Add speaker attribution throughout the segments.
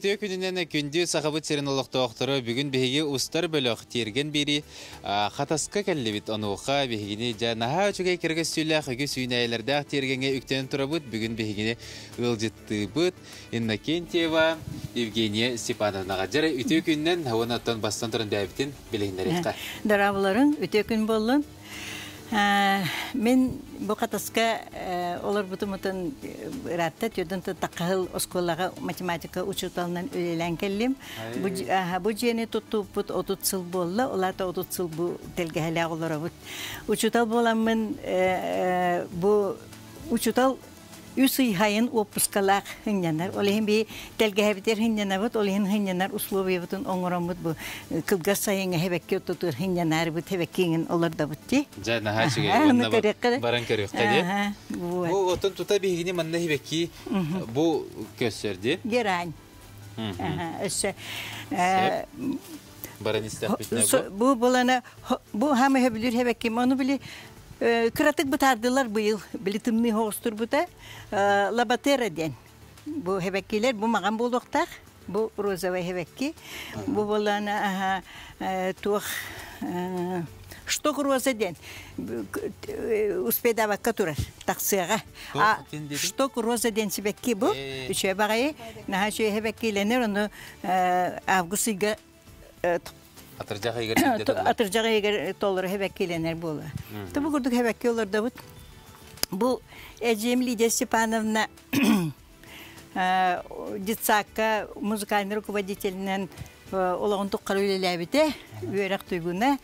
Speaker 1: Үтүө күнүнэн күндү Сахабыт сирин олохтоохторо, бүгүн биһиги устар бөлөх тиэргэн биэри Хатаска кэллибит. Онуоха биһигини дьэ наһаа үчүгэй кэрэ көстүүлээх үгүс үүнээйилэрдээх тиэргэҥҥэ үктэнэн турабыт. Бүгүн биһигини ыалдьыттыыбыт Иннокентьева Евгения Степановнаҕа. Дьэ үтүө күнүнэн уонна оттон бастан туран бэйэбитин билиһиннэриэххэ.
Speaker 2: Дорооболоруҥ, үтүө күн буоллун. Мин бу Хатаска олорбутумутун ыраатта, түөртэн таххаһыл оскуолаҕа математика учууталынан үлэлээн кэллим. Бу, бу дьиэни туттубуппут 30 сыл буолла, ол аата 30 сыл бу тэлгэһэлээх олоробут. Учуутал буоламмын бу учуутал үс ый хайын уоппускалаах һынньанар. Ол иһин би тэлгэһэбитигэр һынньанабыт, ол иһин һынньанар условиябытын оҥороммут бу кылгас сайыҥҥа хэбэкки ортотугар һынньанаарыбыт хэбэккиҥин олордобут дии.
Speaker 1: Дьэ, наһаа үчүгэй. Уонна баран көрүөххэ дии. Бу отон тута биһигини манна хибэкки бу көссөр дии.
Speaker 2: Герань. Өссө
Speaker 1: баран истэхпитинэ
Speaker 2: бу бу булана бу хама хөбүлүр хэбэкким ону били кыратык бытаардылар быйыл били тымныы хоҕустурбута лабатера диэн бу хэбэккилэр бу маҕан буолуохтаах бу розовый хэбэкки бу булана туох шток роза диэн успедавакка турар тахсыаҕа шток роза диэн сибэкки бу үчүгэй баҕайы наһаа үчүгэй хэбэккилэнэр ону август ыйга
Speaker 1: Атырдьах ыйыгар биирдэ тыллар.
Speaker 2: Атырдьах ыйыгар толору хэбэккилэнэр буола. Бу курдук хэбэкки олордобут. Бу эдьиим Лидия Степановна детсадка музыкальный руководителинэн олоҕун туххары үлэлээбитэ, үөрэх туйгуна,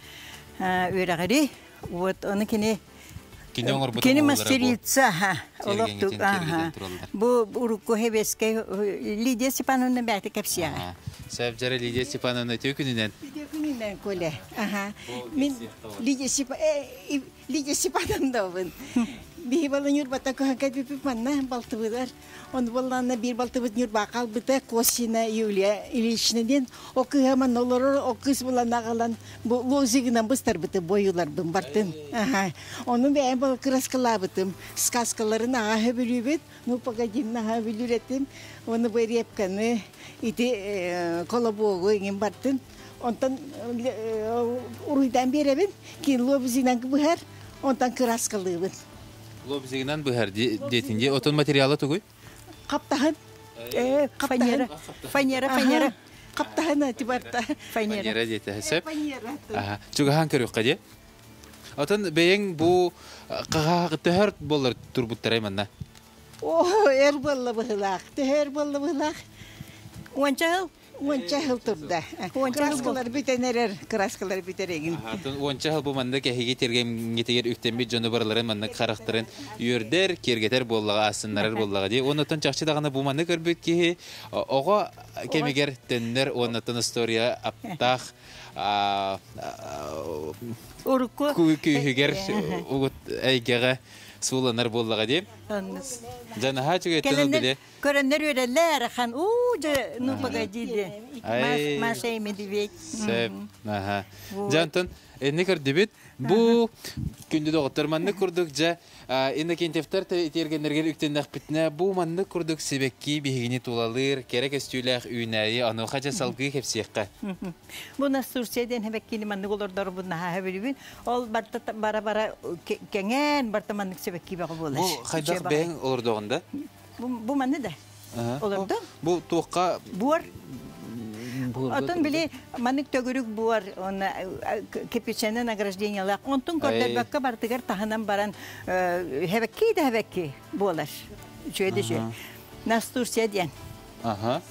Speaker 2: үөрэҕири. Вот ону кини
Speaker 1: Кини оҥорбут
Speaker 2: Кини мастерица, олох бу урукку хэбэскэй Лидия Степановна бэйэтэ кэпсиэҕэ.
Speaker 1: Сөп дьэрэ Лидия Степановна үтүө күнүнэн.
Speaker 3: Үтүө күнүнэн Коля. Аха. Мин Лидия Лидия Степановнабын. Биһи бала Ньурбата көһөн кэлбиппит манна балтыбыдар. Ону буоллаҕына биир балтыбыт Ньурбаҕа хаалбыта Косина Юлия Ильична диэн. Ол кыыһа манна олорор, ол кыыс булан аҕалан бу лозигынан быстарбыты бойуларбын бартын. Аха. Ону бэйэм бала кыраскалаабытым. Сказкаларын аҕа сөбүлүүбүт. Ну, погоди, наһаа сөбүлүүр этим. Ону бу репканы, ити колобуогу иҥин бартын. Онтон уруйдаан биэрэбин. Киин лобзинан быһар, онтон кыраскалыыбын.
Speaker 1: Лобзигынан быһар диэтин дии. Отон материала тугуй?
Speaker 3: Хаптаһын.
Speaker 2: Фанера. Фанера, фанера.
Speaker 3: Хаптаһын тибарта.
Speaker 2: Фанера.
Speaker 1: Фанера диэтэ сөп.
Speaker 3: Фанера.
Speaker 1: Чугаһаан көрүөххэ дии. Отон бэйэҥ бу төһөр буоллар турбуттарай манна?
Speaker 3: О, эр буолла быһылаах. Төһө эр буолла быһылаах?
Speaker 2: Уонча сыл.
Speaker 3: Уонча сыл турда. Краскалар бүтэн эрэр, краскалар бүтэр эгин.
Speaker 1: Уонча сыл бу маннык эһиги тиргэмҥитигэр үктэммит дьону барыларын маннык харахтарын үөрдэр, киэргэтэр буоллаҕа, ассыннарар буоллаҕа дии. Оннуттан чахчы даҕаны бу маннык көрбүт киһи оҕо кэмигэр төннөр уоннаттан история аптаах
Speaker 2: урукку
Speaker 1: күүһүгэр угут эйгэҕэ сууланар буоллаҕа дии. Дьэ наһаа үчүгэйтэн били
Speaker 2: Көрөннөр үөрэллэр ахан уу дьэ ну погоди диэн Маша и медведь.
Speaker 1: Сөп. Аха. Дьэ онтон энни көрдүбүт. Бу күндү доҕоттор маннык курдук дьэ Иннокентьевтар тиэргэннэригэр үктэннэхпитинэ бу маннык курдук сибэкки биһигини тулалыыр кэрэ көстүүлээх үүнээйи онуоха дьэ салгыы кэпсиэххэ.
Speaker 2: Бу Настурция диэн сибэккини маннык олордорбун наһаа сөбүлүүбүн. Ол барта бара-бара кэҥээн барта маннык сибэкки бөҕө буолар.
Speaker 1: Бу хайдах бэйэҥ олордоҕун да?
Speaker 2: Бу манны да. Олордо.
Speaker 1: Бу туохха
Speaker 2: буор. Отон били маннык төгүрүк буор уонна кирпичэнэн ограждениелаах. Онтун көрдөрбөккө бартыгар таһынан баран хэбэкки да хэбэкки буолар. Үчүгэй да үчүгэй. Настурция диэн.
Speaker 1: Аха.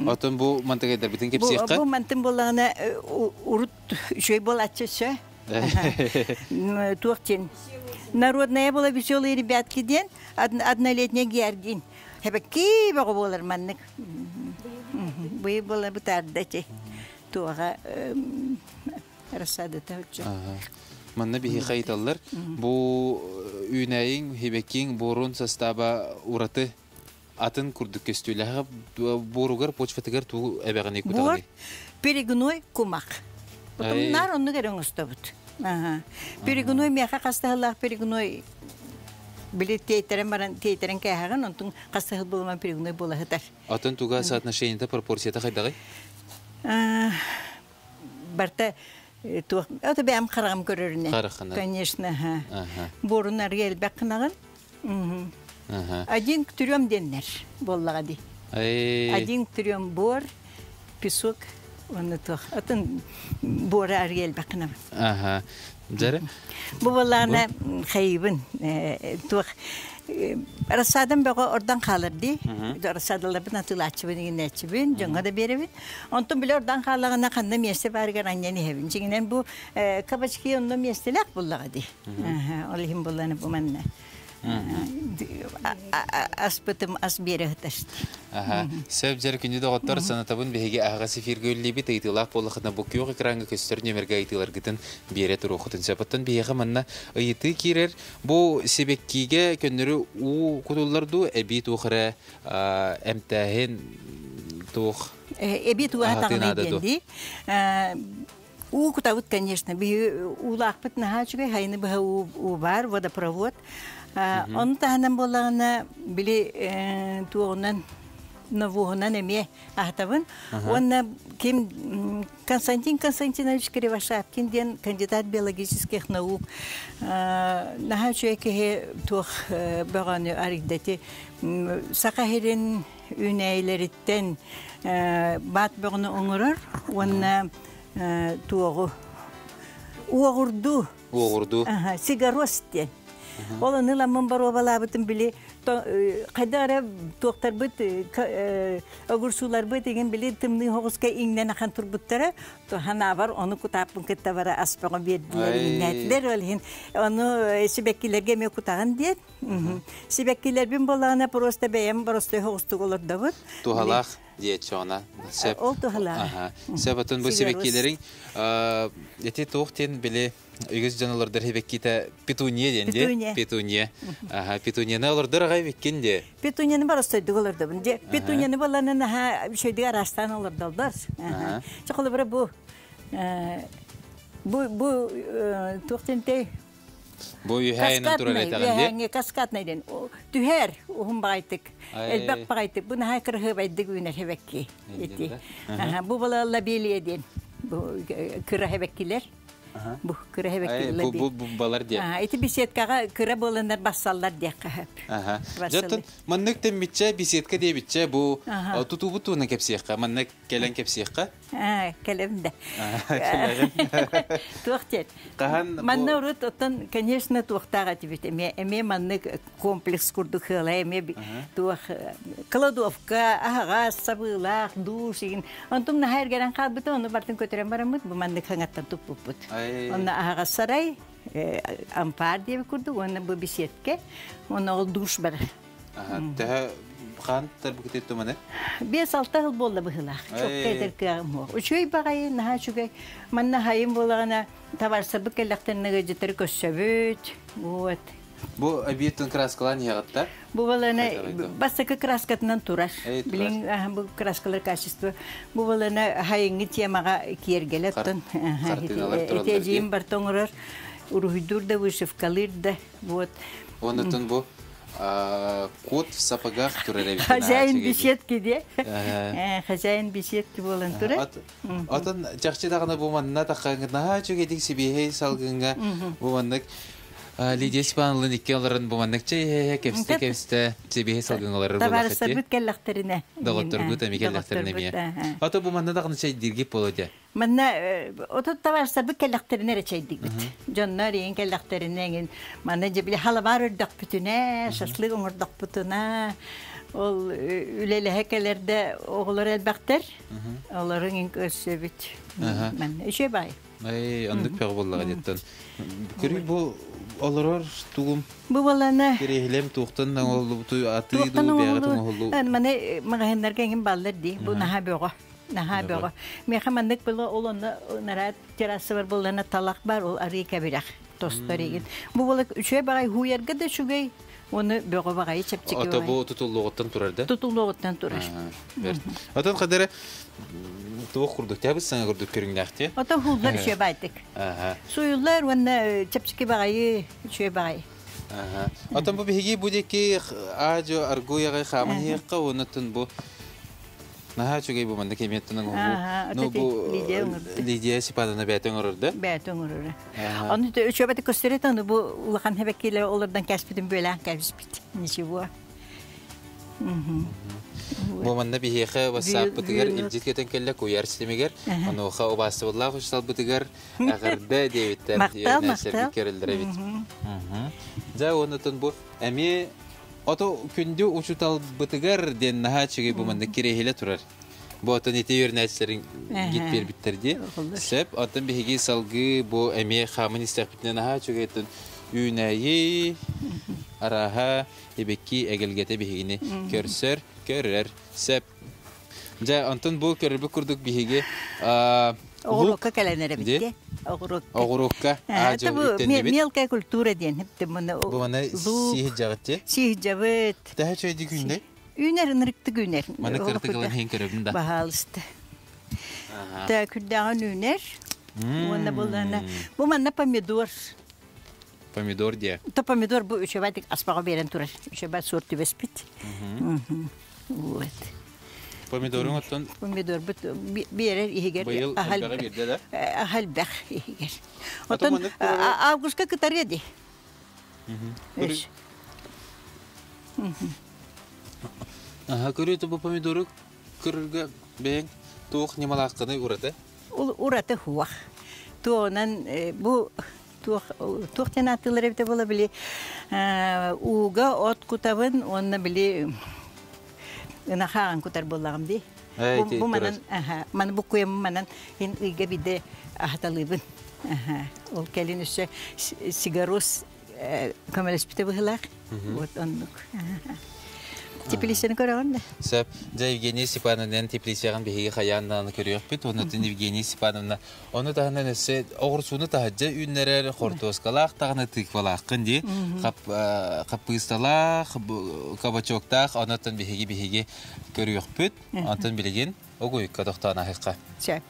Speaker 1: Отон бу мантыгайдарбытын кэпсиэххэ.
Speaker 2: Бу мантын буоллаҕына урут үчүгэй буолааччы өссө. Туох диэн Народная была веселые ребятки диэн однолетняя Георгин. Хэбэкки бөҕө буолар маннык. Быйыл буола бытаарда ити. Туоҕа рассадата оччо.
Speaker 1: Манна биһи хайыталлар. Бу үүнээйиҥ, хибекиҥ буорун састааба ураты атын курдук көстүүлээх буоругар почватыгар туу эбэҕиний
Speaker 2: кутаҕыный? Буор перегной кумах. Утумнаар оннук эрэ оҥостобут. Перегной миэхэ хастаһылаах перегной. Били тиэйтэрэн баран тиэйтэрэн кээһэҕин, онтун хас сыл буолуман перегной буола сытар.
Speaker 1: Атын туга соотношениета пропорцията хайдаҕый?
Speaker 2: Барта туох это бэйэм хараҕым көрөрүнэн.
Speaker 1: Хараххынан.
Speaker 2: Конечно, ага. Буорун арыйа элбэх гынаҕын. Один к трем диэннэр буоллаҕа дии. Один к трем буор, песок, уонна туох. Атын буора арыйа элбэх гынабын.
Speaker 1: Аха. Дьэрэ?
Speaker 2: Бу буоллаҕына хайыбын туох рассадам бөҕө ордон хаалар дии. Рассадаларбын атыылааччыбын иҥинээччибин, дьоҥҥо да биэрэбин. Онтон били ордон хааллаҕына ханна миэстэ баарыгар анньан иһэбин. Дьиҥинэн бу кабачки онно миэстэлээх буллаҕа дии. Ол иһин булланы бу манна аспытым ас биэрэ сытар.
Speaker 1: Сөп дьэр күндү доҕоттор, санатабын биһиги аһаҕас эфиргэ үллибит ыйытыылаах буоллахына бу күөх экраҥҥа көстөр нүөмэргэ ыйытыыларгытын биэрэ туруоххутун сөп. Оттон биһиэхэ манна ыйытыы киирэр. Бу сибэккиигэ көннөрү уу кутуллар дуу, эбии туох эрэ эмтээһин туох
Speaker 2: Эбии туга
Speaker 1: аһатыы
Speaker 2: таҕынай
Speaker 1: наада
Speaker 2: диэн
Speaker 1: дуу?
Speaker 2: дии. Уу кутабыт, конечно. Биһи уулаахпыт наһаа үчүгэй, хайыны быһа уу, уу баар, водопровод. Ону таһынан буоллаҕына, били туоҕунан навоһунан эмиэ аһатабын. Уонна ким Константин Константинович Кривошапкин диэн кандидат биологических наук наһаа үчүгэй киһи туох бөҕөнү арыйдати Саха сирин үүнээйилэриттэн баат бөҕөнү оҥорор уонна туоҕу уоҕурдуу
Speaker 1: уоҕурдуу
Speaker 2: сигарос диэн ол аны ламмын боруобалаабытым били хайдах эрэ туохтарбыт огурсууларбыт игин били тымныы соҕуска иҥнэн ахан турбуттара ханаабар ону кутааппын кытта бара ас бөҕө биэрдилэр иҥнээтилэр ол иһин ону сибэккилэргэ эмиэ кутаҕын диэн сибэккилэрбин буоллаҕына просто бэйэм боростой соҕустук олордобут
Speaker 1: туһалаах диэччи она сөп
Speaker 2: ол туһалаах
Speaker 1: сөп отун бу сибэккилэриҥ ити туох диэн били үгүс дьон олордор сибэккитэ петуния диэн дии петуния аха петунияны олордор аҕай биккин дии
Speaker 2: петунияны боростойдук олордобун дии петунияны болланан аха үчүгэйдик араастаан олордоллор чэ холобура бу бу бу туох диэнтэй
Speaker 1: Бу үһэйинэн турар этэҕин
Speaker 2: дии? Каскаднай диэн. Түһэр уһун баҕайтык. Элбэх баҕайтык. Бу наһаа кырыһыабайдык үүнэр хэбэкки. Ити. Бу была лабелия диэн. Бу кыра хэбэккилэр. Бу кыра хэбэккилэр.
Speaker 1: Бу бу балар диэн.
Speaker 2: Ити беседкаҕа кыра буоланнар бассаллар диэххэ сөп.
Speaker 1: Дьоттон маннык тэммитчэ беседка диэбитчэ бу тутуубут туһунан кэпсиэххэ. Маннык кэлэн кэпсиэххэ.
Speaker 2: Кэлэм да.
Speaker 1: Кэлэҕин.
Speaker 2: Туох диэн.
Speaker 1: Хаһан
Speaker 2: Манна урут оттон, конечно, туохтаах этибит. Эмиэ эмиэ маннык комплекс курдук ыала эмиэ туох кладовка, аһаҕас, сабыылаах, душ игин. Онтум наһаа эргэрэн хаалбыта, ону бартын көтөрөн бараммыт, бу маннык хаҥаттан туппуппут. Онно аһаҕас сарай, ампаар диэбит курдук, уонна бу беседке, уонна ол душ бар.
Speaker 1: Төһө хаан тарбыкыты туманы?
Speaker 2: 5-6 жыл буолла быһыылаах. Чопка этэр кыаҕым суох. Үчүгэй баҕайы, наһаа үчүгэй. Манна хайым буолаҕына табаарсарбыт кэллэхтэринэ ыалдьыттары көрсөбүт. Вот.
Speaker 1: Бу объектын краскалаан иһэҕитта?
Speaker 2: Бу баланы бастакы краскатынан турар. Билин бу краскалар качество. Бу баланы хайыҥҥы темаҕа киэргэлэ оттон. Эти бар тоҥорор, уруһуйдуур да, вышивкалыыр да. Вот.
Speaker 1: Оннуттан бу кот в сапогах турар эбит.
Speaker 2: Хозяин беседки де. Хозяин беседки буолан турар.
Speaker 1: Отон чахчы даҕаны бу манна таххаҥҥытнаһаа үчүгэйдик сибиэһэй салгыҥҥа бу маннык Лидия Степановна икки олорон бу маннык чэй кэпсте кэпсте сибиэһэй салгыҥҥа олорор
Speaker 2: Табаарыстарбыт кэллэхтэринэ.
Speaker 1: Доҕотторгут эми кэллэхтэринэ эмиэ. Ото бу манна даҕаны чэйдииргит буолуо дии.
Speaker 2: Манна отут табаарыстарбыт кэллэхтэринэ эрэ чэйдигбит. Дьоннор иин кэллэхтэринэ эҥин манна дьэ били халабаар өрдөхпүтүнэ, шашлык оҥордохпутуна, ол үлэлэһэ кэлэрдэ оҕолор элбэхтэр. Олору иҥин көрсөбүт. Манна үчүгэй баай.
Speaker 1: Ай, оннук пөҕө буоллаҕа диэттэн. Көрүй бу олорор тугум
Speaker 2: Бу буолана
Speaker 1: кириэһилэм туохтан оҥоһуллубутуй атыы дуу бэйэҕит оҥоһуллуу
Speaker 2: Маны маҕаһыыннарга эҥин баллар дии. Бу наһаа бөҕө. Наһаа бөҕө. Миэхэ маннык было ол онно нараат террасабар буллана талах бар ол арыы кэбирэх тостор игин. Бу буола үчүгэй баҕай һууйарга да үчүгэй, уону бөҕө баҕайы чэпчэки
Speaker 1: Ото бу тутуллуоҕуттан турар да?
Speaker 2: Тутуллуоҕуттан турар.
Speaker 1: Отон хадары туох курдук табыс саҥа курдук көрүҥнээхти.
Speaker 2: Ото һууллар үчүгэй баайтык. Суйуллар уонна чэпчэки баҕайы үчүгэй баҕайы.
Speaker 1: Отон бу биһиги бу диэки аажо аргуяҕай хааман иһиэххэ уоннаттан бу наһаа үчүгэй бу манна кэмиэттэн оҥоһуу. Ну бу Лидия Степановна бэйэтэ оҥорор да?
Speaker 2: Бэйэтэ оҥорор. Ону үчүгэйдик көстөрөт ону бу улахан хэбэккилэр олордон кэспитин бүөлээн кэбиспит. Ничего.
Speaker 1: Бу манна биһиэхэ ватсаппытыгар илдьит кетен кэллэ куйаар ситимигэр онуоха убаастабыллаах учууталбытыгар эҕэрдэ диэбиттэр
Speaker 2: Махтал, махтал.
Speaker 1: Көрөллөр эбит. Дьэ уоннутун бу эмиэ ото күндү учууталбытыгар диэн наһаа үчүгэй бу манна кирэһилэ турар. Бу отон ити үөрэнээччилэрин гит биэрбиттэр дии. Сөп. Оттон биһиги салгыы бу эмиэ хаамын истэхпитинэ наһаа үчүгэйтэн үүнээйи арааһа ибикки эгэлгэтэ биһигини көрсөр, көрөр сөп. Дьэ, онтон бу көрөрбүт курдук биһиги
Speaker 2: Оҕуруокка кэлэн эрэбит
Speaker 1: Оҕуруокка. Оҕуруокка аадьы үктэннибит.
Speaker 2: Мелкая культура диэн.
Speaker 1: Бу маны сиһиджаҕыт
Speaker 2: Сиһиджабыт.
Speaker 1: Тэһэ чөйдү күннэй?
Speaker 2: Үүнэр ынырыктык үүнэр.
Speaker 1: Маны кыртык ылан иһин көрөбүн да.
Speaker 2: Баһаалыста. Та күрдээҕин үүнэр. Уонна буллана. Бу манна помидор.
Speaker 1: Помидор диэ.
Speaker 2: То помидор бу үчүгэйдик аспаҕа биэрэн турар. Үчүгэй суор түбэспит. Вот.
Speaker 1: Помидорун оттон
Speaker 2: Помидорбут биэрэр иһигэр
Speaker 1: быйыл элбэҕи биэрдэ да?
Speaker 2: Ахальбэх иһигэр. Оттон августка кытарыа ди.
Speaker 1: Аха көрүө бу помидору көрөргө бэйэҥ туох ньымалааххыный ураты?
Speaker 2: Ураты хуах. Туонан бу туох туох диэн ааттыылар эбитэ буола били ууга от кутабын уонна били ынахааҕын кутар буоллаҕым дии. Бу манан маны буккуйаммын манан ин ыйга биирдэ аһаталыыбын. Ол кэлин өссө сигарос көмөлөспүтэ быһыылаах. Вот оннук. Теплицаны көрөҕүн да?
Speaker 1: Сөп. Дьэ, Евгения Степановна теплицаҕын биһиги хайаан даҕаны көрүөхпүт. Оннуттан Евгения Степановна ону таһынан өссө оҕурсууну таһырдьа үүннэрэр хортуоскалаах даҕаны тыквалааххын дии. Хаппыысталаах, кабачоктаах, оннуттан биһиги биһиги көрүөхпүт. Онтон билигин огуйукка тохтоон аһыхха.
Speaker 2: Сөп.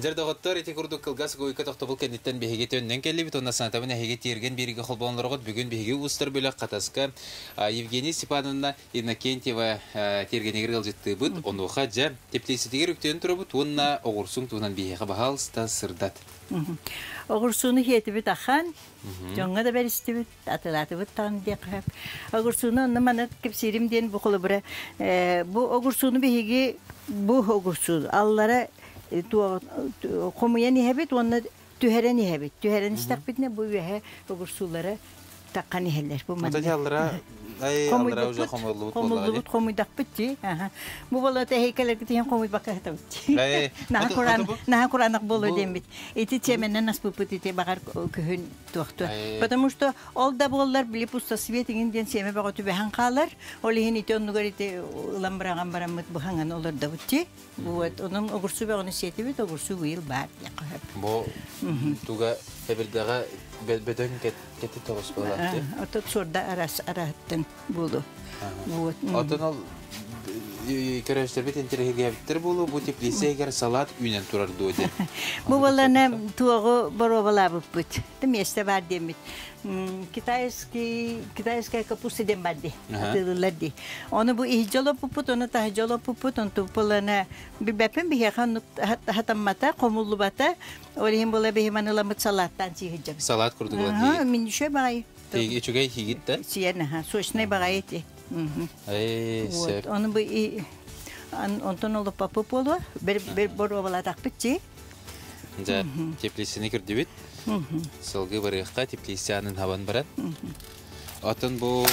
Speaker 1: Дьэр доҕоттор, ити курдук кылгас гойка тохтобул кэнниттэн биһиги төннөн кэллибит уонна санатабын эһиги тиэргэн биэриигэ холбооннороҕут. Бүгүн биһиги уустар бөлөх Хатаска Евгения Степановна Иннокентьева тиэргэнигэр ыалдьыттыыбыт. Онуоха дьэ теплицэтигэр үктэнэн турабыт уонна оҕурсуҥ туһунан биһиэхэ баһаалыста сырдат.
Speaker 2: Оҕурсууну хиэтибит ахан, дьоҥҥо да бэристибит, атылаатыбыт даҕаны диэххэ сөп. Огурсууну онно маны кэпсиирим диэн бу холобура бу огурсууну биһиги бу огурсуу аллара хомуйан иһэбит уонна түһэрэн иһэбит. Түһэрэн истэхпитинэ бу үөһэ огурсуулара таххан иһэллэр. Бу
Speaker 1: манна. аллара ай аллара уже хомуллубут
Speaker 2: хомуллубут хомуйдахпыт дии. Бу бола тэһэйкэлэргит иһин хомуйбакка сытабыт дии. Наһаа кураанах буолуо диэммит. Ити чэмэннэн аспыппыт ити баҕар күһүн туохтуо. Потому что ол да буоллар били пустосвет иҥин диэн сиэмэ бөҕө түбэһэн хаалар. Ол иһин ити оннугар ити ылан быраҕан бараммыт быһаҥан олордобут дии. Вот онон огурсу бөҕөнү сиэтибит, огурсу быйыл баар диэххэ сөп.
Speaker 1: Бу туга эбирдэҕэ бөдөҥ кэти тоҕус буолаат
Speaker 2: Отут суорда арас араһыттан буолу.
Speaker 1: Вот. Отон ол көрөөччүлэрбит интэриэһиргээбиттэр буолуо бу теплица иһигэр салат үүнэн турар дуо диэн.
Speaker 2: Бу баланы туоҕу боруобалаабыппыт. Миэстэ баар диэммит. Китайский, китайская капуста диэн бар дии. Атыылыыллар дии. Ону бу иһдьэ олоппуппут, ону таһдьа олоппуппут, онту булана билбэппин биһиэхэ оннук хатаммата, хомуллубата. Ол иһин була биһи маныламмыт салааттаан сииһидьэбит.
Speaker 1: Салат курдук ылан
Speaker 2: Мин үчүгэй баҕайы.
Speaker 1: Үчүгэй хигит да?
Speaker 2: Сиэн, аха, сочный баҕайы ити.
Speaker 1: Эй,
Speaker 2: Ону бу онтон олоппаппыт буолуо, бер боруобалаатахпыт чи.
Speaker 1: Дьэ, теплицаны көрдүбүт. Сылгы барыахха теплицанын хабан баран. Атын бу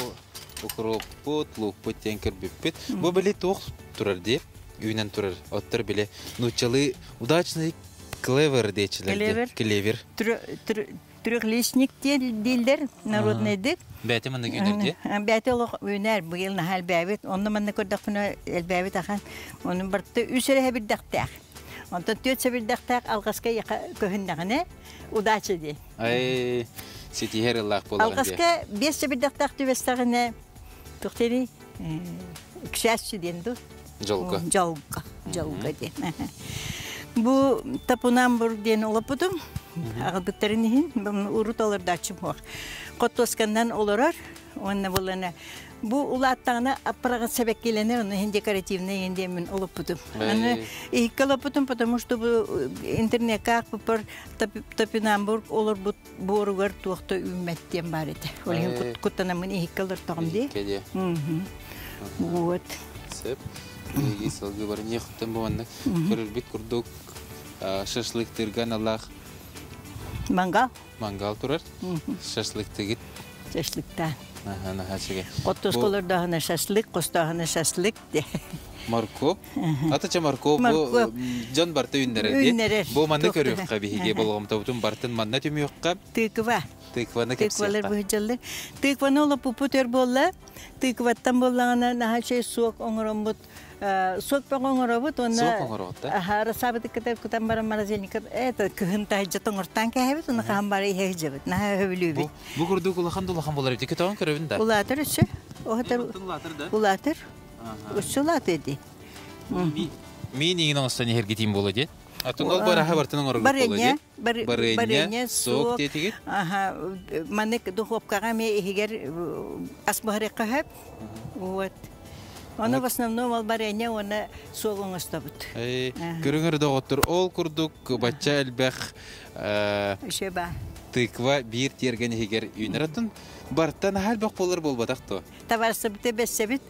Speaker 1: укроппут, лукпут диэн көрбүппүт. Бу били туох турар дии? Үүнэн турар. Оттор били нууччалыы удачный. Клевер диэчилэр
Speaker 2: Клевер.
Speaker 1: Клевер.
Speaker 2: Трехлистник дииллэр народныйдык.
Speaker 1: Бэйэтэ маннык үүнэр дии.
Speaker 2: Бэйэтэ олох үүнэр, быйыл наһаа элбээбит. Онно манна көрдөхпүнэ элбээбит ахан. Онун барыта үс эрэ сэбирдэхтээх. Онтон түөрт сэбирдэхтээх алҕаска көһүннэҕинэ удача дии.
Speaker 1: Ай, ситиһэр ыллаах буолаҕын дии.
Speaker 2: Алҕаска биэс сэбирдэхтээх түбэстэҕинэ туох диэний? К счастью диэн дуу?
Speaker 1: Дьолго.
Speaker 2: Дьолго. Дьолго диэн. Бу Тапунамбур диэн олоппутум. Аҕалбыттарын иһин урут олордооччум суох. Хоттуосканнан олорор. Уонна булана бу улааттаҕына аппараҕын сэбэккилэнэр, онно иһин декоративный иһин диэммин олоппутум. Аны иһиккэ олоппутум, потому что бу интернекка аахпыппар топинамбур олорбут буоругар туох да үүммэт диэн баар этэ. Ол иһин куттанаммын иһиккэ олортоҕум дии.
Speaker 1: Иһиккэ диэ.
Speaker 2: Вот.
Speaker 1: Сөп. Биһиги сылгы бары ньиэхтэн бу маннык көрөрбүт курдук шашлыктыырга аналлаах
Speaker 2: Мангал.
Speaker 1: Мангал турар. Шашлыктыгыт.
Speaker 2: Шашлыктаан.
Speaker 1: Аха, наһаа үчүгэй.
Speaker 2: Оттосколордооһуна шашлык, хостооһуна шашлык де.
Speaker 1: Моркуоп. Атыча моркуоп бу дьон барта үүннэрэр дии.
Speaker 2: Үүннэрэр.
Speaker 1: Бу манна көрүөххэ биһиги болҕомтобутун бартын манна түмүөххэ.
Speaker 2: Тыква.
Speaker 1: Тыкваны
Speaker 2: Тыквалар
Speaker 1: кэпсиэххэ.
Speaker 2: быһыдьаллар. Тыкваны олоппуппут өр буолла. Тыкваттан буоллаҕына наһаа үчүгэй суок оҥороммут суок бөҕө оҥоробут уонна
Speaker 1: Суок оҥороҕут да?
Speaker 2: Аһа, расаабытыккыта кутан баран морозильникка это кыһын таһырдьа тоҥортоон кээһэбит уонна хаһан бары иһэ сылдьабыт. Наһаа өһөбүлүүбүт.
Speaker 1: Бу бу курдук улахан да улахан буолар эбит. Көтөҕөн көрөбүн да.
Speaker 2: Улаатар өссө. Оһотор
Speaker 1: улаатар да?
Speaker 2: Улаатар. Өссө улаатар дии.
Speaker 1: Миин иҥин оҥостон иһэргитиин буола дии. Атын ол бараһа бартын оҥороргут буола дии.
Speaker 2: Барыанньа,
Speaker 1: Барыанньа, суок диэтигит.
Speaker 2: Аха, маннык духуопкаҕа эмиэ иһигэр ас буһарыахха сөп. Вот. Ону в основном ол барыанньа уонна суол оҥостобут.
Speaker 1: Көрүҥэр доҕоттор, ол курдук бачча элбэх
Speaker 2: Үчүгэй
Speaker 1: тыква биир тиэргэн иһигэр үүнэр атын бартан наһаа элбэх буолар буолбатах дуо?
Speaker 2: Табаарыстарбыт бэссэбит.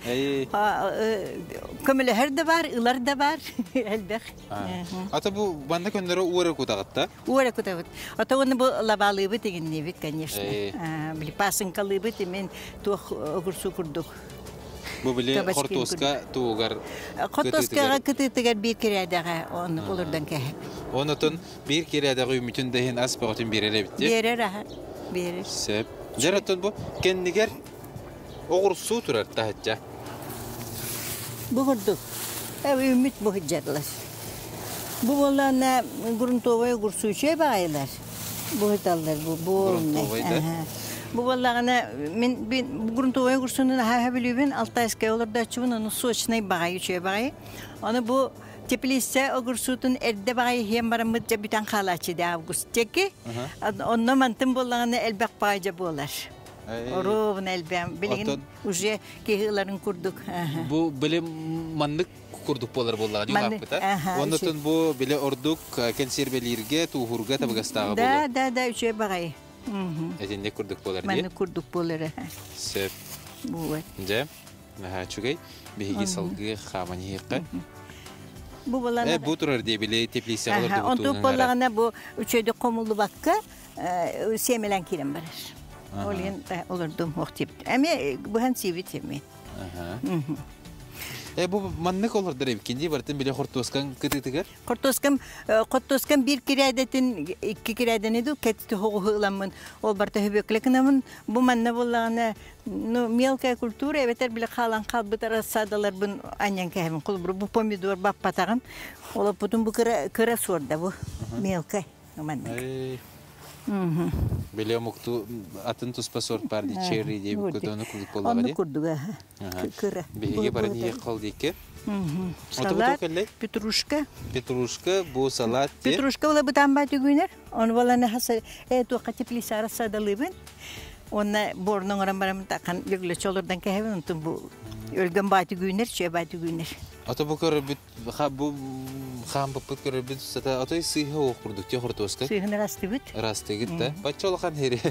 Speaker 2: Көмөлөһөр да бар, ылар да бар, элбэх.
Speaker 1: Ата бу манна көннөрө уора кутаҕытта?
Speaker 2: Уора кутабыт. Ата уонна бу лабаалыыбыт игинниибит, конечно. Били пасынкалыыбыт имин туох огурсу курдук.
Speaker 1: Бу били хортуоска тугар
Speaker 2: Хортуоскаҕа кытыытыгар биир кирээдэҕэ оннук олордон кэһэп.
Speaker 1: Онотон биир кирээдэҕэ үүммүтүн да иһин ас бөҕөтүн биэрэр эбит
Speaker 2: Биэрэр аһа. Биэрэр.
Speaker 1: Сөп. Дьэр оттон бу кэннигэр оҕурсуу турар таһычча.
Speaker 2: Бу курдук. Үүммүт бу сылдьарлар. Бу буоллаҕына грунтовай огурсуучай баҕайылар. Бу сыталлар бу
Speaker 1: Грунтовай да?
Speaker 2: Бу буоллаҕына мин грунтовай огурсуну наһаа сөбүлүүбүн. Алтайскай олордооччубун, ону сочнай баҕайы үчүгэй баҕайы. Ону бу теплица огурсуутун эрдэ баҕайы иһэн бараммыт дьэ бүтэн хаалааччы дии август диэки. Онно мантын буоллаҕына элбэх баҕайы дьэ буолар. Ровно элбэм. Билигин уже киһи ыларын курдук.
Speaker 1: Бу били маннык курдук буолар буоллаҕа дии улааппыта. Оннотон бу били ордук кэнсиэрбэлииргэ, тууһуурга табыгастааҕа
Speaker 2: буолуо. Да, да, да, үчүгэй баҕайы.
Speaker 1: Этинник курдук буолар дии.
Speaker 2: Маннык курдук буолар.
Speaker 1: Сөп.
Speaker 2: Буолар.
Speaker 1: Дьэ, наһаа үчүгэй. Биһиги салгыы хааман иһиэххэ.
Speaker 2: Бу буолан
Speaker 1: Э, бу турар дии били теплицэҕэ олордубут
Speaker 2: Онтук буоллаҕына бу үчүгэйдик хомуллубакка сиэмэлээн киирэн барар. Ол иһин олордум ох диэбит. Эмиэ быһан сиэбит эмиэ.
Speaker 1: Э, бу маннык олордор эбиккин дии бартын били хортуоскаҥ кытыытыгар?
Speaker 2: Хортуоскам хортуоскам биир кирээдэтин икки кирээдэни ду кэт тоһоҕуһу ыламмын ол барта хөбүөклэ гынабын. Бу манна буоллаҕына ну мелкая культура эбэтэр били хаалан хаалбыт рассадаларбын анньан кэһэбин. Холобур бу помидор баппатаҕын олоппутун бу кыра кыра суорда бу мелкай. Маннык.
Speaker 1: Били омукту атын туспа сорт бар ди черри диэбит курдук курдук буоллаҕа
Speaker 2: Оннук
Speaker 1: дии.
Speaker 2: курдуга. Кыра.
Speaker 1: Биһиги баран иһиэх хал диэки.
Speaker 2: Салат, петрушка.
Speaker 1: Петрушка, бу салат
Speaker 2: Петрушка була бытаан баа түгүүнэр. Оны баланы хаса э туохха теплицара садалыыбын. Онна борнун оҥорон баран тахан лөглөчө олордон кэһэбин онтун бу өлгөн баа түгүүнэр, чүө баа түгүүнэр.
Speaker 1: Ото бу көрөрбүт бу хаампыппыт көрөрбүт сата отой сыыһа уох курдук те хортуоска.
Speaker 2: Сыыһын ырастыгыт.
Speaker 1: Ырастыгыт да. Бачча улахан хери.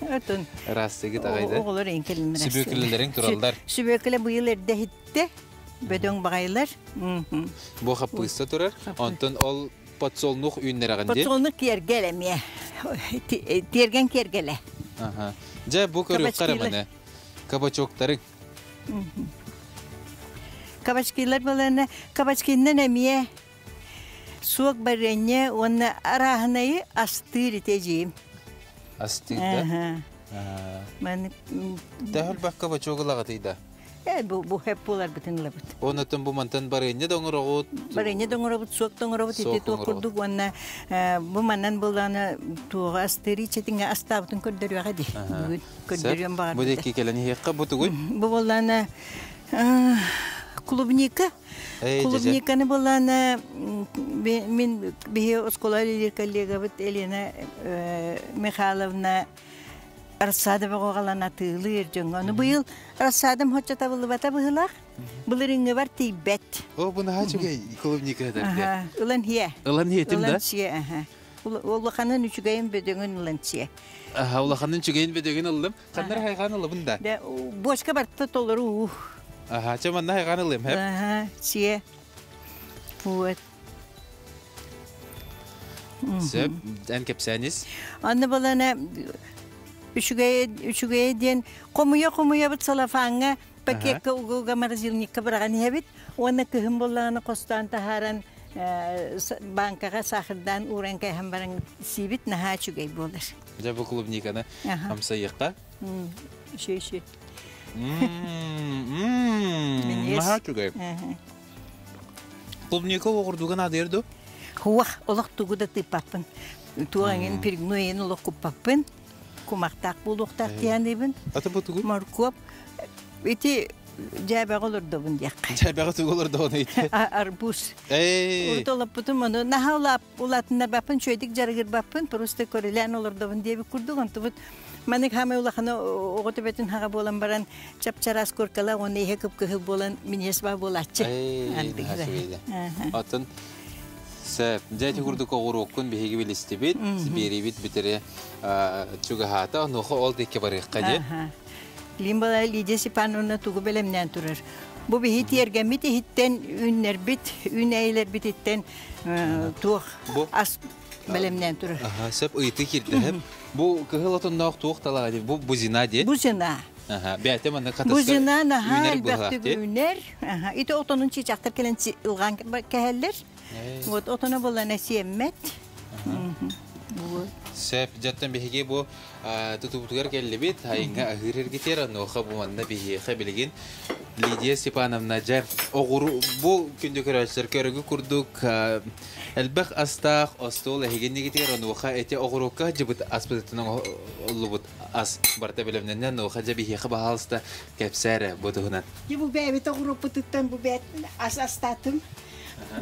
Speaker 2: Отун.
Speaker 1: Ырастыгыт аҕайда.
Speaker 2: Оҕолор эҥ кэлин
Speaker 1: Сүбүөкүлэлэриҥ тураллар.
Speaker 2: Сүбүөкүлэ быйыл эрдэ иһиттэ. Бөдөҥ баҕайылар.
Speaker 1: Бу хаппыыста турар. Онтон ол подсолнух үүннэрэҕин дии.
Speaker 2: Подсолнух киэргэл эмиэ. Тиэргэн киэргэлэ.
Speaker 1: Аха. Дьэ бу көрүөххэ эрэ маны. Кабачоктарыҥ.
Speaker 2: Кабачкилар баланы кабачкиннан эмиэ. Суок барыанньа уонна арааһынайы астыыр ити эдьиийим.
Speaker 1: Астыыр да?
Speaker 2: Маны
Speaker 1: Төһөл бакка бочуогулаҕытый да?
Speaker 2: Э, бу бу хэп буоларбытын ылабыт.
Speaker 1: Онотон бу мантан барыанньа да оҥороҕут.
Speaker 2: Барыанньа да оҥоробут, суок да оҥоробут, ити туох курдук уонна бу манан буллааны туоҕа астыыр ичэтиҥэ астаабытын көрдөрүөҕэ дии. Бүгүн көрдөрүөм баҕар.
Speaker 1: Бу диэки кэлэн иһиэххэ бу тугуй?
Speaker 2: Бу буоллаана клубника. Клубниканы буллаана мин биһи оскуола үлэлиир коллегабыт Елена Михайловна рассада бөҕөҕалан атыылыыр дьоҥҥо. Ону быйыл рассадам хоччо табыллыбата быһыылаах. Былырыыҥҥыбар тиийбэт.
Speaker 1: О, бу наһаа үчүгэй клубника этэрде.
Speaker 2: Ылан хиэ.
Speaker 1: Ылан хиэтим да?
Speaker 2: Ылан сиэ, аха. Улаханын үчүгэйин бөдөҥүн ылан сиэ.
Speaker 1: Аха, улаханын үчүгэйин бөдөҥүн ыллым. Ханнар хайҕаан ылабын да?
Speaker 2: Да, бочка барта толору уу.
Speaker 1: Аха, чэ манна хайҕаан ылым, хэп.
Speaker 2: Аха, сиэ. Вот.
Speaker 1: Сөп, эн кэпсээнис.
Speaker 2: Анны балана үчүгэй үчүгэй диэн хомуйа-хомуйабыт салафаҥҥа пакекка угуга морозильникка быраҕан иһэбит уонна кыһын буоллаҕына хостоон таһааран банкаҕа саахырдаан ууран кээһэн баран сиибит наһаа үчүгэй буолар.
Speaker 1: Дьэ бу клубниканы амсайыахха.
Speaker 2: Үчүгэй үчүгэй.
Speaker 1: Наһаа үчүгэй. Клубника оҕурдуга наадыйар дуо?
Speaker 2: Хуах, олох тугу да тыыппаппын. Туох эҥин перегной олох куппаппын. Кумахтаах буолуохтаах диэханыбын.
Speaker 1: Ата бу тугу?
Speaker 2: Моркуоп. Ити дьээбэҕэ олордобун диэххэ.
Speaker 1: Дьээбэҕэ тугу олордоҕун ити?
Speaker 2: Арбуз.
Speaker 1: Эй!
Speaker 2: Урут олоппутум ону наһаа улаатыннарбаппын, үчүгэйдик дьарыгырбаппын, просто көрүлээн олордобун диэбит курдук. Онтубут Маннык хаамай улахана оҕо төбөтүн хаҕа буолан баран чап-чараас куркалаах уонна иһэ кып-кыһыл буолан миниэс баа буолааччы.
Speaker 1: Оттон сөп. Дьэ ити курдук оҕуруоккун биһиги билистибит, биэриибит бүтэри чугаһаата, онуоха ол диэки барыахха диэн.
Speaker 2: Лимбала Лидия Степановна тугу бэлэмнээн турар. Бу биһи тиэргэммит иһиттэн үүннэрбит, үүнээйилэрбититтэн туох ас бэлэмнээн турар.
Speaker 1: Аха, сөп ыйытыы киирдэһэм. Бу кыһыл отонноох туох талаҕа дии? Бу бузина дии?
Speaker 2: Бузина.
Speaker 1: Аха, бэйэтэ манна хатаска
Speaker 2: Бузина наһаа
Speaker 1: үүнэр
Speaker 2: элбэхтик
Speaker 1: быһаах дии.
Speaker 2: үүнэр. Аха, ити отонун чыычаахтар кэлэн ылҕаан кэһэллэр. Вот отоно булана сиэммэт.
Speaker 1: Сөп, дьэттэн биһиги бу тутуубутугар кэллибит. Айыҥҥа аһыыр эргитиэр, онуоха бу манна биһиэхэ билигин Лидия Степановна дьэ оҕуру бу күндү көрөөччүлэр көрөгү курдук элбэх астаах остуол эһигиннигитигэр онуоха эти оҕуруокка дьыбыт аспытыттан оҥоһуллубут ас барыта бэлэмнэннэ онуоха дьэ биһиэхэ баһаалыста кэпсээ эрэ бу туһунан.
Speaker 3: Дьэ бу бэйэбит оҕуруоппутуттан бу бэйэт ас астаатым.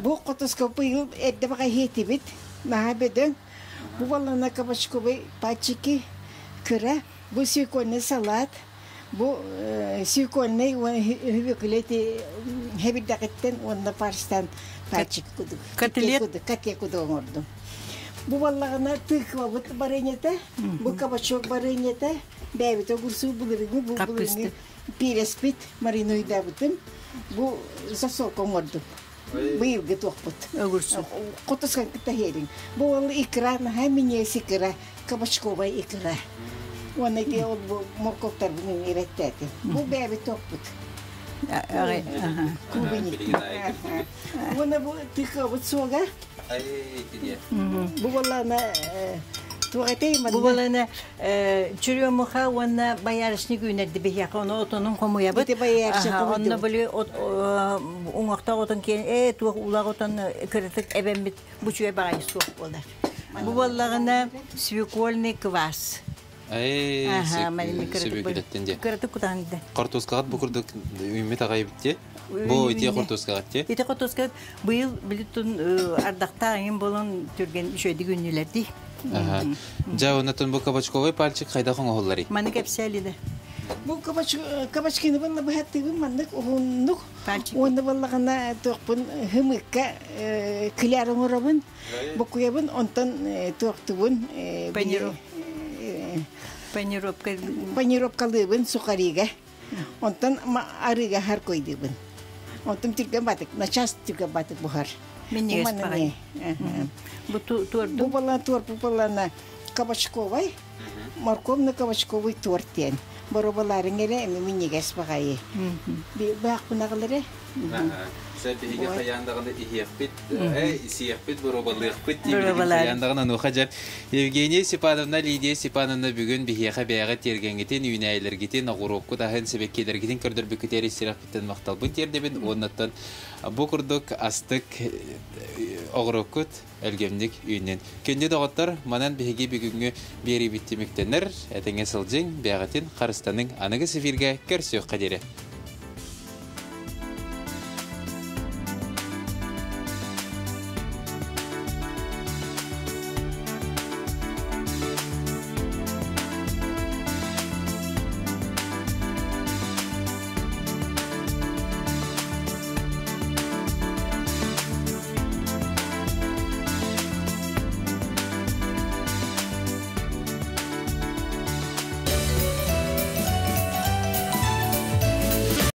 Speaker 3: Бу хотоско быйыл эрдэ баҕа иһиэтибит. Наһаа бөдөҥ. Бу баллана кабачковый пальчики кыра. Бу свекольный салат. Бу свекольный үһүбүкүлэ ити хэбирдэҕиттэн уонна парстан пальчик кудук.
Speaker 2: Котлет.
Speaker 3: Котлет кудук оҥордум. Бу баллаҕына тыквабыт барыньата, бу кабачок барыньата, бэйэбит огурсуу былырыҥҥы бу былырыҥҥы пиэрэспит маринуйдаабытым. Бу засолка оҥордум. Быйылгы туохпут.
Speaker 2: Огурсу.
Speaker 3: Хотускан кытта иһэриҥ. Бу ол икра наһаа минньигэс икра, кабачковай икра. Уонна ити ол бу моркуоптарбын эбэттээтим. Бу бэйэбит туохпут. Клубника. Уонна бу тыквабыт суога. Бу буоллаҕына туох этэй
Speaker 2: Бу буолана чурёмуха уонна боярышник үүнэрди биһиэхэ ону отонун хомуйабыт.
Speaker 3: Ити боярышник
Speaker 2: Онно били уҥуохтаах отон киэн ээ туох улаах отон кыратык эбэммит бу үчүгэй баҕайы суох буолар. Бу буоллаҕына свекольный квас.
Speaker 1: Эй,
Speaker 2: Сүбүкүлэттин
Speaker 1: дии.
Speaker 2: Кыратык кутаһын да.
Speaker 1: Хортуускаҕыт бу курдук үүммүт аҕай эбит дии. Бу ити хортуускаҕыт дии.
Speaker 2: Ити хортуускаҕыт быйыл билитун ардахтаах эҥин буолан түргэн үчүгэйдик үүннүлэр дии.
Speaker 1: Дьэ, оннотон бу кабачковый пальчик хайдах оҥоһулларый?
Speaker 2: Маны кэпсээлиде.
Speaker 3: Бу кабачкины буолла быһаттыыбын маннык уһуннук уонна буоллаҕына туохпун хымыкка кляр оҥоробун букуйабын онтон туохтубун
Speaker 2: панировка
Speaker 3: панировкалыыбын сухарига онтон арыыга харкойдуубун онтон түргэн батык начаас түргэн батык буһар
Speaker 2: минньигэс баҕайы бу туорду
Speaker 3: бу балана торт бу балана кабачковай морковно кабачковый торт диэн боробаларыҥ эрэ эми минньигэс баҕайы баахпынаҕылары.
Speaker 1: Сэр биһиги хайаан даҕаны иһиэхпит, сиэхпит, боруобалыахпыт диибит хайаан даҕаны онуоха дьэ Евгения Степановна, Лидия Степановна бүгүн биһиэхэ бэйэҕит тиэргэҥҥитин, үүнээйилэргитин, оҕуруоккут аһын, сибэккилэргитин көрдөрбүккүтүгэр ис сүрэхпиттэн махталбын тиэрдэбин уоннаттан бу курдук астык оҕуруоккут өлгөмнүк үүннүн. Күндү доҕоттор, манан биһиги бүгүҥҥү биэриибит түмүктэнэр. Этэҥҥэ сылдьыҥ, бэйэҕитин харыстаныҥ. Аныгыс эфиргэ көрсүөххэ диэри.